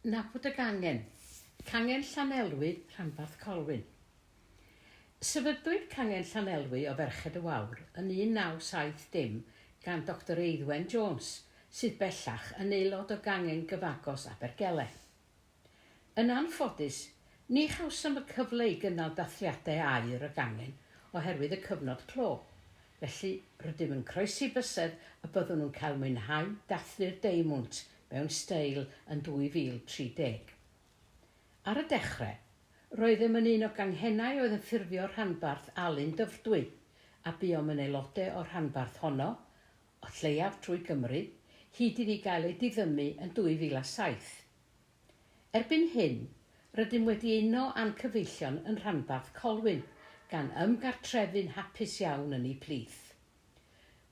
Nabod y gangen. Cangen Llanelwy, Rhanbarth Colwyn. Sefydlwyd Cangen Llanelwy o Ferched y Wawr yn 1970 gan Doctor Eiddwen Jones, sydd bellach yn aelod o gangen gyfagos Abergele. Yn anffodus, ni chawsom y cyfle i gynnal dathliadau aur y gangen oherwydd y cyfnod clo, felly rydym yn croesi bysedd y byddwn yn cael mwynhau dathlu'r deimwnt mewn steil yn 2030. Ar y dechrau, roeddem yn un o ganghennau oedd yn ffurfio rhanbarth Alun Dyfrdwy, a buom yn aelodau o'r rhanbarth honno, o lleiaf trwy Gymru, hyd iddi gael ei diddymu yn 2007. Erbyn hyn, rydym wedi uno â'n cyfeillion yn rhanbarth Colwyn, gan ymgartrefu'n hapus iawn yn eu plith.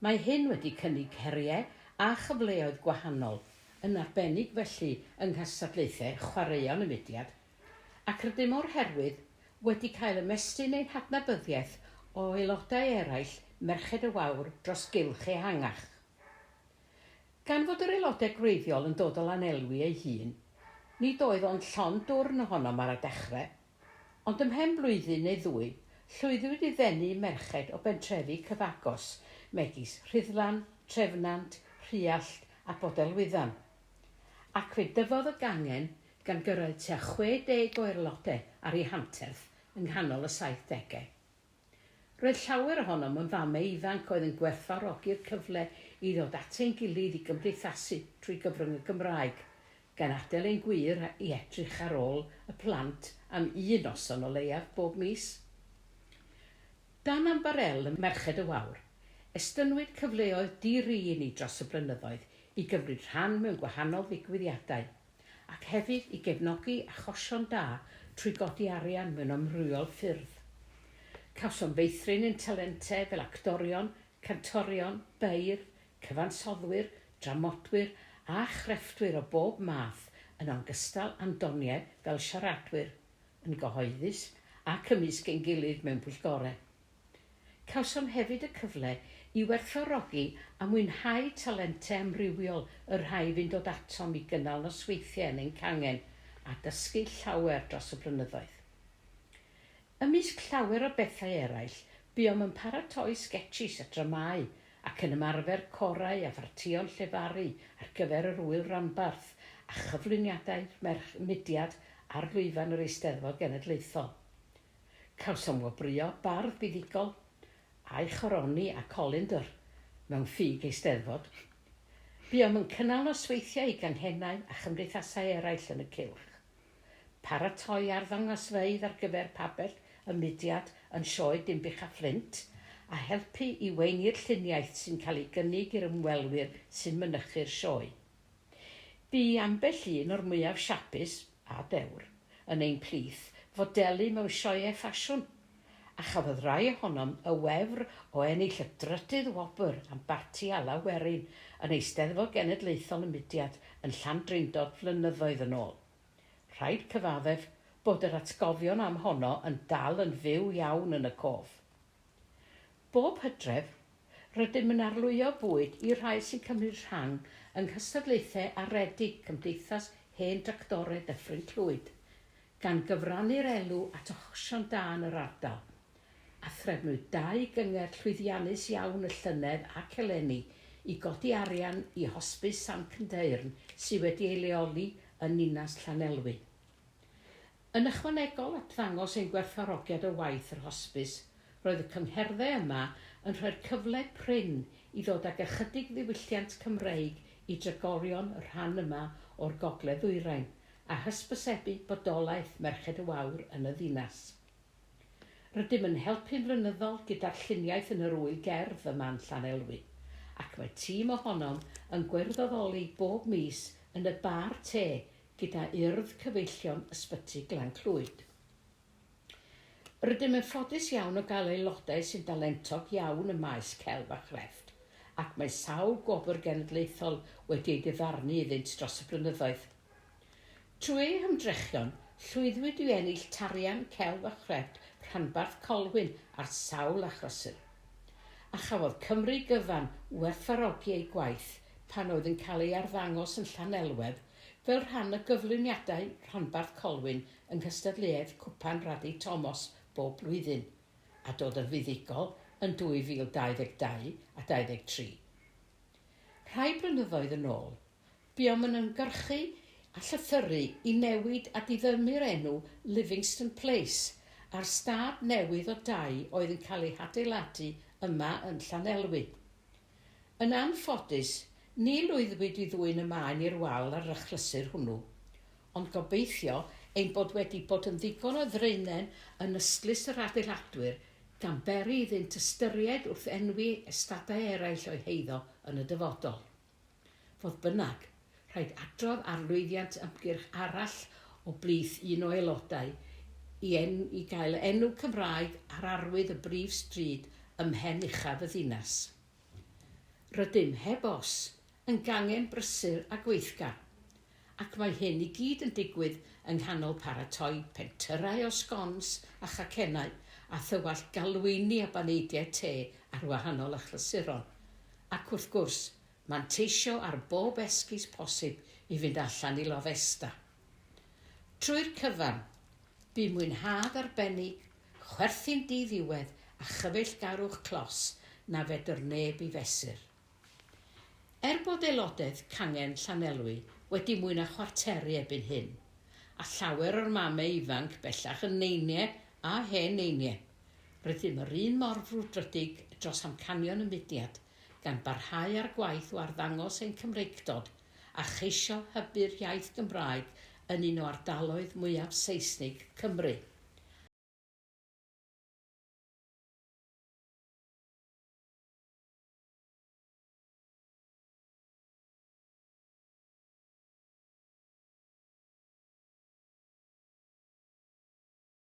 Mae hyn wedi cynnig heriau a chyfleoedd gwahanol, yn arbennig felly yng nghystadlaethau chwaraeon y mudiad, ac rydym o'r herwydd wedi cael ymestyn ein hadnabyddiaeth o aelodau eraill Merched y Wawr dros gylch ehangach. Gan fod yr aelodau gwreiddiol yn dod o Lanelwy ei hun, nid oedd ond llond dwrn ohonom ar y dechrau. Ond ymhen blwyddyn neu ddwy, llwyddwyd i ddenu merched o bentrefi cyfagos, megis Rhuddlan, Trefnant, Rhuallt a Bodelwyddan. Ac fe dyfodd y gangen, gan gyrraedd tua 60 o aelodau ar ei hanterth yng nghanol y saithdegau. Roedd llawer ohonom yn famau ifanc oedd yn gwerthfawrogi'r cyfle i ddod at ein gilydd i gymdeithasu trwy gyfrwng y Gymraeg, gan adael ein gwŷr i edrych ar ôl y plant am un noson o leiaf bob mis. Dan ambarel y Merched y Wawr, estynnwyd cyfleoedd di-ri i ni dros y blynyddoedd i gymryd rhan mewn gwahanol ddigwyddiadau, ac hefyd i gefnogi achosion da trwy godi arian mewn amrywiol ffyrdd. Cawsom feithrin ein talentau fel actorion, cantorion, beirdd, cyfansoddwyr, dramodwyr a chrefftwyr o bob math yn ogystal â'n doniau fel siaradwyr, yn gyhoeddus ac ymysg ein gilydd mewn pwyllgorau. Cawsom hefyd y cyfle i werthfawrogi a mwynhau talentau amrywiol y rhai fu'n dod atom i gynnal nosweithiau yn ein cangen a dysgu llawer dros y blynyddoedd. Ymysg llawer o bethau eraill, buom yn paratoi sgetshis a dramâu ac yn ymarfer corau a phartïon llefaru ar gyfer yr Ŵyl Ranbarth a chyflwyniadau'r merch mudiad ar lwyfan yr Eisteddfod Genedlaethol. Cawsom wobrwyo bardd buddugol, a'i choroni â colindr mewn ffug eisteddfod. Buom yn cynnal nosweithiau i ganghennau a chymdeithasau eraill yn y cylch. Paratoi arddangosfeydd ar gyfer pabell y mudiad yn Sioe Dinbych a Fflint, a helpu i weini'r lluniaeth sy'n cael ei gynnig i'r ymwelwyr sy'n mynychu'r sioe. Bu i ambell un o'r mwyaf siapus, a dewr, yn ein plith fodelu mewn sioeau ffasiwn, a chafodd rai ohonom y wefr o ennill y drydydd wobr am barti alaw werin yn Eisteddfod Genedlaethol y Mudiad yn Llandrindod flynyddoedd yn ôl. Rhaid cyfaddef bod yr atgofion am honno yn dal yn fyw iawn yn y cof. Bob hydref, rydym yn arlwyo bwyd i'r rhai sy'n cymryd rhan yng nghystadlaethau aredig Cymdeithas Hen Dractorau Dyffryn Clwyd, gan gyfrannu'r elw at achosion da yn yr ardal, a threfnwyd dau gyngerdd llwyddiannus iawn y llynedd ac eleni i godi arian i Hosbis Sant Cyndeyrn sydd wedi ei leoli yn ninas Llanelwy. Yn ychwanegol at ddangos ein gwerthfawrogiad o waith yr hosbis, roedd y cyngherddau yma yn rhoi'r cyfle prin i ddod ag ychydig ddiwylliant Cymreig i drigolion y rhan yma o'r Gogledd Ddwyrain a hysbysebu bodolaeth Merched y Wawr yn y ddinas. Rydym yn helpu'n flynyddol gyda'r lluniaeth yn yr Ŵyl Gerdd yma yn Llanelwy, ac mae tîm ohonom yn gwirfoddoli bob mis yn y bar te gyda Urdd Cyfeillion Ysbyty Glan Clwyd. Rydym yn ffodus iawn o gael aelodau sy'n dalentog iawn ym maes celf a chrefft, ac mae sawl gwobr genedlaethol wedi ei dyfarnu iddynt dros y blynyddoedd. Trwy eu hymdrechion, llwyddwyd i ennill Tarian Celf a Chrefft Rhanbarth Colwyn ar sawl achlysur. A chafodd Cymru gyfan werthfawrogi eu gwaith pan oedd yn cael ei arddangos yn Llanelwedd. fel rhan o gyflwyniadau rhanbarth Colwyn yng nghystadleuaeth Cwpan Radi Tomos bob blwyddyn, a dod yn fuddugol yn 2022 a 23. Rhai blynyddoedd yn ôl, buom yn ymgyrchu a llythyru i newid a diddymu'r enw Livingston Place ar stad newydd o dai oedd yn cael ei hadeiladu yma yn Llanelwy. Yn anffodus, ni lwyddwyd i ddwyn y maen i'r wal ar yr achlysur hwnnw, ond gobeithio ein bod wedi bod yn ddigon o ddraenen yn ystlys yr adeiladwyr gan beri iddynt ystyried wrth enwi ystadau eraill o'u heiddo yn y dyfodol. Fodd bynnag, rhaid adrodd ar lwyddiant ymgyrch arall o blith un o aelodau i en i gael enw Cymraeg ar arwydd y brif stryd ym mhen uchaf y ddinas. Rydym, heb os, yn gangen brysur a gweithgar, ac mae hyn i gyd yn digwydd yng nghanol paratoi pentyrrau o sgons a chacennau a thywallt galwyni a baneidiau te ar wahanol achlysuron, ac wrth gwrs, manteisio ar bob esgus posib i fynd allan i loddesta. Trwy'r cyfan, bu mwynhad arbennig, chwerthin di-ddiwedd a chyfeillgarwch clos na fedr neb i fesur. Er bod aelodaeth cangen Llanelwy wedi mwy na chwarteru erbyn hyn, a llawer o'r mamau ifanc bellach yn neiniau a hen neiniau, rydym yr un mor frwdfrydig dros amcanion y mudiad, gan barhau â'r gwaith o arddangos ein Cymreictod a cheisio hybu'r iaith Gymraeg yn un o ardaloedd mwyaf Seisnig Cymru.